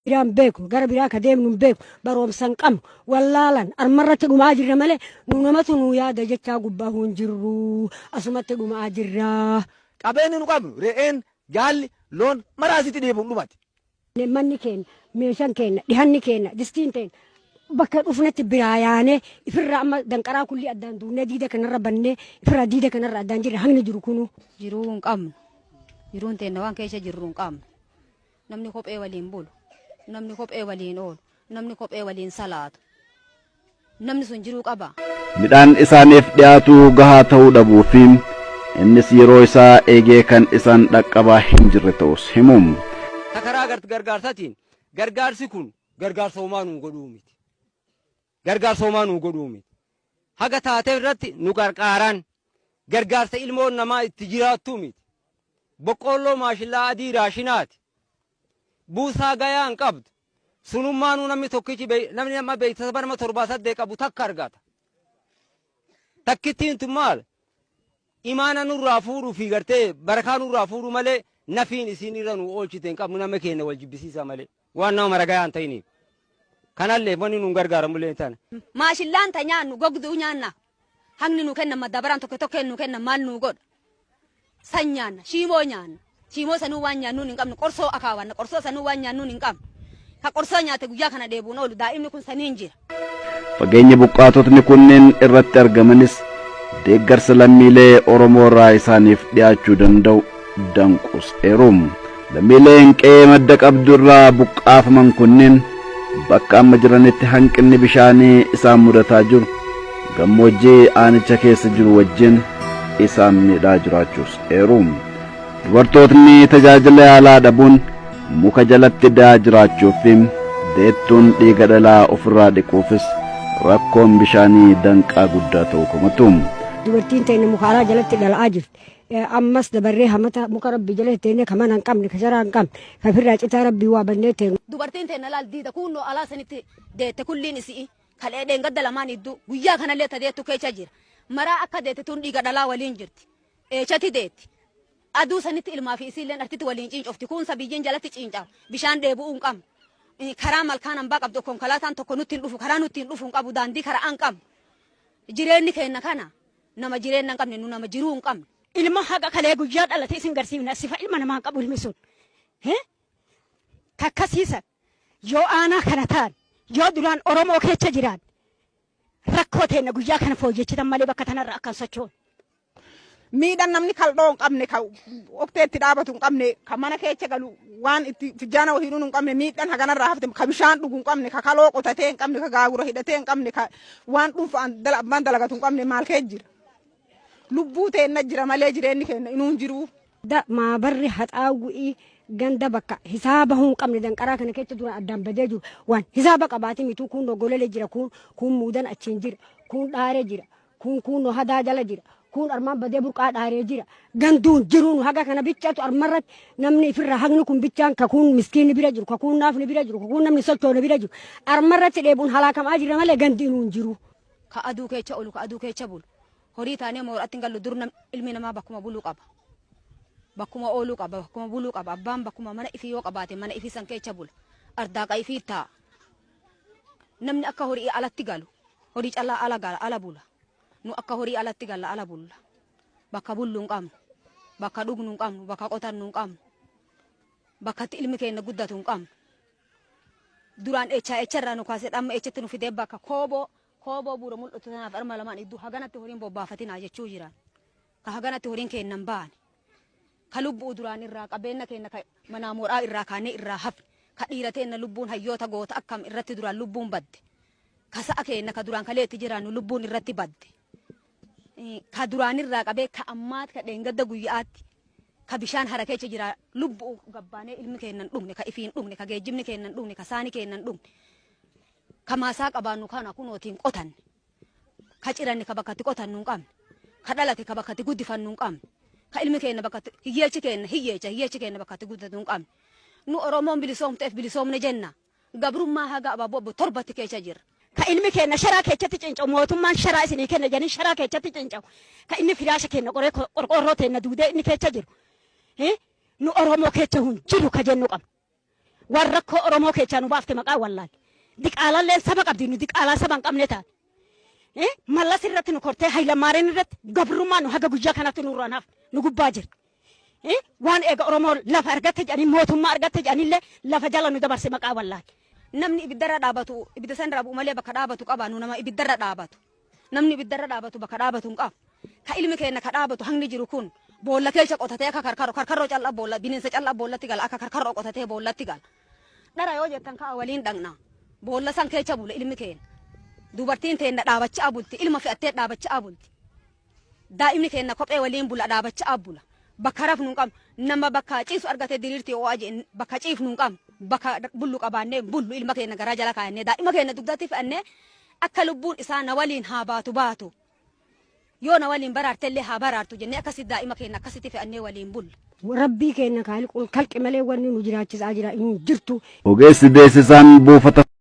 Biraa hin beeknu, gara biraa ka deemnu hin beeknu, baroomsa hin qabnu, wallaalan armarratti dhumaa jirra malee nu namatu nuu yaada jechaa gubbaa hin jirru, asumatti dhumaa jirra. Qabeenyi nu qabnu re'een, gaalli, loon maraa asitti dheebuun dhumate. Manni keenya, meeshaan keenya, dhihanni keenya, distiin teenya bakka dhufnetti biraa yaanee ifirraa amma danqaraa kullii addaan duunee diida kanarra bannee ifirraa diida kanarra addaan jirra hangni jiru kunuu. Jiruu hin qabnu. Jiruun teenna waan keessa jirru hin qabnu. Namni kophee waliin bulu. Namni kophee waliin oolu. Namni kophee waliin salaatu. Namni sun jiruu qaba. Midhaan isaaniif dhiyaatu gahaa ta'uu dhabuu fi innis yeroo isaa eegee kan isaan dhaqqabaa hin jirre ta'us himu. Ta karaa gargaarsatiin gargaarsi kun gargaarsa homaa nuu godhuu miti. Gargaarsa homaa nuu godhuu miti. Haga taatee irratti nu qarqaaran gargaarsa ilmoon namaa itti jiraattuu miti. Boqqoolloo maashillaa adii raashinaati. Buusaa gayaa hin qabdu. Sunummaanuu namni tokkichi namni amma beeksisa nama torbaa saddeet qabu takka argata. Takkittiin tun maal? Imaana nurraa fuudhuu fi gartee barakaa nurraa fuudhuu malee nafiin isiin irra nu oolchite hin qabnu, nama keenya wal jibbisiisa malee. Waan nama mara gayaa hin ta'iniif. Kanallee wanni nuun gargaaramullee tana. Maashillaan ta nyaannu gogduu nyaanna. Hangni nu kennan maddabaraan tokko tokko nu kennan maal nu godha? San nyaanna, shiimoo nyaanna. Shiimoo sanuu waan nyaannuun hin qabnu, qorsoo akaawanna, qorsoo sanuu waan nyaannuun hin qabnu. Ka qorsoo nyaate guyyaa kana dheebuun oolu, daa'imni kun saniin jira. Fageenyi buqqaatotni kunneen irratti argamanis deeggarsa lammiilee Oromoo irraa isaaniif dhiyaachuu danda'u danqus eeru. Lammiileen qe'ee madda qabdu irraa buqqaafaman kunneen bakka amma jiranitti hanqinni bishaanii isaan mudataa jiru gammoojjii aanicha keessa jiru wajjin isaan miidhaa jiraachuus eeru. Dubartootni tajaajila yaalaa dhabuun muka jalatti da'aa jiraachuu fi deettuun dhiiga dhalaa ofirraa dhiquufis rakkoon bishaanii danqaa guddaa ta'uu komatu. Dubartiin teenya muka alaa jalatti dhala'aa jirti. Ammas dabarree hamata muka rabbi jala teenya ka mana hin qabne, ka sharaa hin qabne, ka ofirraa citaa rabbii waa bannee teenya. Dubartiin teenya laal diida kunnoo alaa sanitti deette kulliin isi'i kalee dheengadda lamaan idduu guyyaa kanallee ta deettu keessa jira. Maraa akka deette tun dhiiga dhalaa waliin jirti. Eechati deetti. Aduu sanitti ilmaa fi isiilleen artitti waliin ciincofti. Kuunsa biyyeen jalatti ciinca'a. Bishaan dheebu'uu hin qabnu. Karaa malkaan hambaa qabdu konkolaataan tokko nutti hin dhufu, karaa nutti hin dhufu hin qabu, daandii karaa hin qabnu. Jireenyi keenya kana nama jireenya hin qabne, nu nama jiruu hin qabne. Ilma haqa kalee guyyaa dhalate isin garsiifna, sifa ilma namaa hin qabu ilmi sun. Kakkasiisan yoo aanaa kana ta'an, yoo duraan Oromoo keessa jiraan, rakkoo teenna guyyaa kana fooyyessitan malee bakka tanarra akkan socho'u. Miidhaan namni kaldhoo hin qabne, ka oktee itti dhaabatu hin qabne, ka mana keessa galu waan itti fijjaana hidhuun hin qabne, miidhaan haganarraa hafte, ka bishaan dhugu hin qabne, ka kaloo qotatee hin qabne, ka gaagura hidhatee hin qabne, ka waan dhuunfaan abbaan dalagatu hin qabne maal kee jira. Lubbuu teenna jira malee jireenyi keenya inuu hin jiru. Da maabarri haxaawwi'ii ganda bakka hisaaba hin qabne danqaraa kana keessa dura addaan badee jiru waan hisaaba qabaate mituu, kun golole jira, kun kun muudan achiin jira, kun dhaaree jira, kun kun hadaa jala jira, kun armaan badee burqaa dhaaree jira. Ganduun jiruun haga kana bichaatu armarratti namni ifirraa hagni kun bichaan kakuun miskiinni bira jiru, kakuun naafni bira jiru, kakuun namni sochoone bira jiru, armarratti dheebuun halaakamaa jira malee gandi inuu hin jiru. Ka aduu keessa oolu, ka aduu keessa bulu. Horii taanee mooraatti hin gallu, dur ilmi namaa bakkuma buluu qaba. Bakkuma ooluu qaba, bakkuma buluu qaba. Abbaan bakkuma mana ifii yoo qabaate mana ifii san keessa bula. Ardaaqa ifii taa'a. Namni akka horii alatti galu, horii callaa ala gala, ala bula. Nu akka horii alatti galla, ala bulla. Bakka bullu hin qabnu, bakka dhugnu hin qabnu, bakka qotannu hin qabnu, bakka itti ilmi keenya guddatu hin qabnu. Duraan echaa echarraa nu kaasee amma echatti nu fidee bakka kooboo kooboo buura mul'atu tanaaf arma lamaan iddoo haganatti horiin bobbaafatinaa jechuu jiran. Ka haganatti horiin kennan baane. Ka lubbuu duraan irraa qabeenya keenya ka manaa mooraa irraa kaanee irraa hafne. Ka dhiira teenna lubbuun hayyoota goota akkam irratti duraan lubbuun badde. Ka sa'a keenya ka duraan kalee itti jiraannu lubbuun irratti badde. Ka duraan irraa qabee ka ammaatti ka dheengadda guyyaatti ka bishaan hara keessa jira lubbuu gabbaanee ilmi keenya hin dhugne, ka ifiin dhugne, ka geejjibni keenya hin dhugne, ka saani keenya hin dhugne. Ka maasaa qabaannu kana kunootiin qotanne. Ka ciranne ka bakka itti qotannu hin qabne. Ka dhalate ka bakka itti guddifannu hin qabne. Ka ilmi keenya bakka itti hiyyeechi keenya hiyyeecha hiyyeechi keenya bakka itti guddatu hin qabne. Nu Oromoon bilisoomteef bilisoomne jenna. Gabrummaa haga abaaboo abbo torbatti keessa jirra. Ka ilmi keenya sharaa keessatti cinca'u, mootummaan sharaa isinii kenna jedhanii sharaa keessatti cinca'u. Ka inni firaasha keenya qoree qorqoorroo teenya duudee inni keessa jiru. Nu Oromoo keessa hin jiru ka jennu qabna. Waan rakkoo Oromoo keechaa nu baafte maqaa wallaal. Diqaalalleen saba qabdi nu diqaalaa saba hin qabne taate. Mallas irratti nu kortee Hayilamaariin irratti gabrummaa nu haga guyyaa kanatti nurraan hafne nu gubbaa jira. Waan eega Oromoo lafa argatte jedhanii mootummaa argatte jedhanillee lafa jala nu dabarse maqaa wallaal. Namni ibiddarra dhaabatu ibidda sanirraa bu'u malee bakka dhaabatu qaba nu nama ibiddarra dhaabatu. Namni ibiddarra dhaabatu bakka dhaabatu hin qabu. Ka ilmi keenya ka dhaabatu hangni jiru kun boolla keessa qotatee akka karkaroo karkaroo callaa boolla bineensa callaa boollatti gala akka karkaroo qotatee boollatti gala. Dhara yoo jettan ka'a waliin dhaqna. Boolla san keessa bula ilmi keenya. Dubartiin teenna dhaabachaa bulti ilma fe'attee dhaabachaa bulti. Daa'imni keenya kophee waliin bula dhaabachaa bula. Bakka rafnu hin qabnu. Nama bakka ciisu argate diriirti ho'aa jeen bakka ciifnu hin qabnu. Bakka bullu qabaannee bullu ilma keenya garaa jala kaayannee daa'ima keenya dugdatti fe'annee akka lubbuun isaa na waliin haa baatu baatu. Yoo na waliin baraartellee haa baraartu jennee akkasitti daa'ima keenya akkasitti fe'annee waliin bulla. Rabbii keenya kaaliqul kalqi malee wanni nu jiraachisaa jira hin jirtu. Ogeessi beeksisaan buufata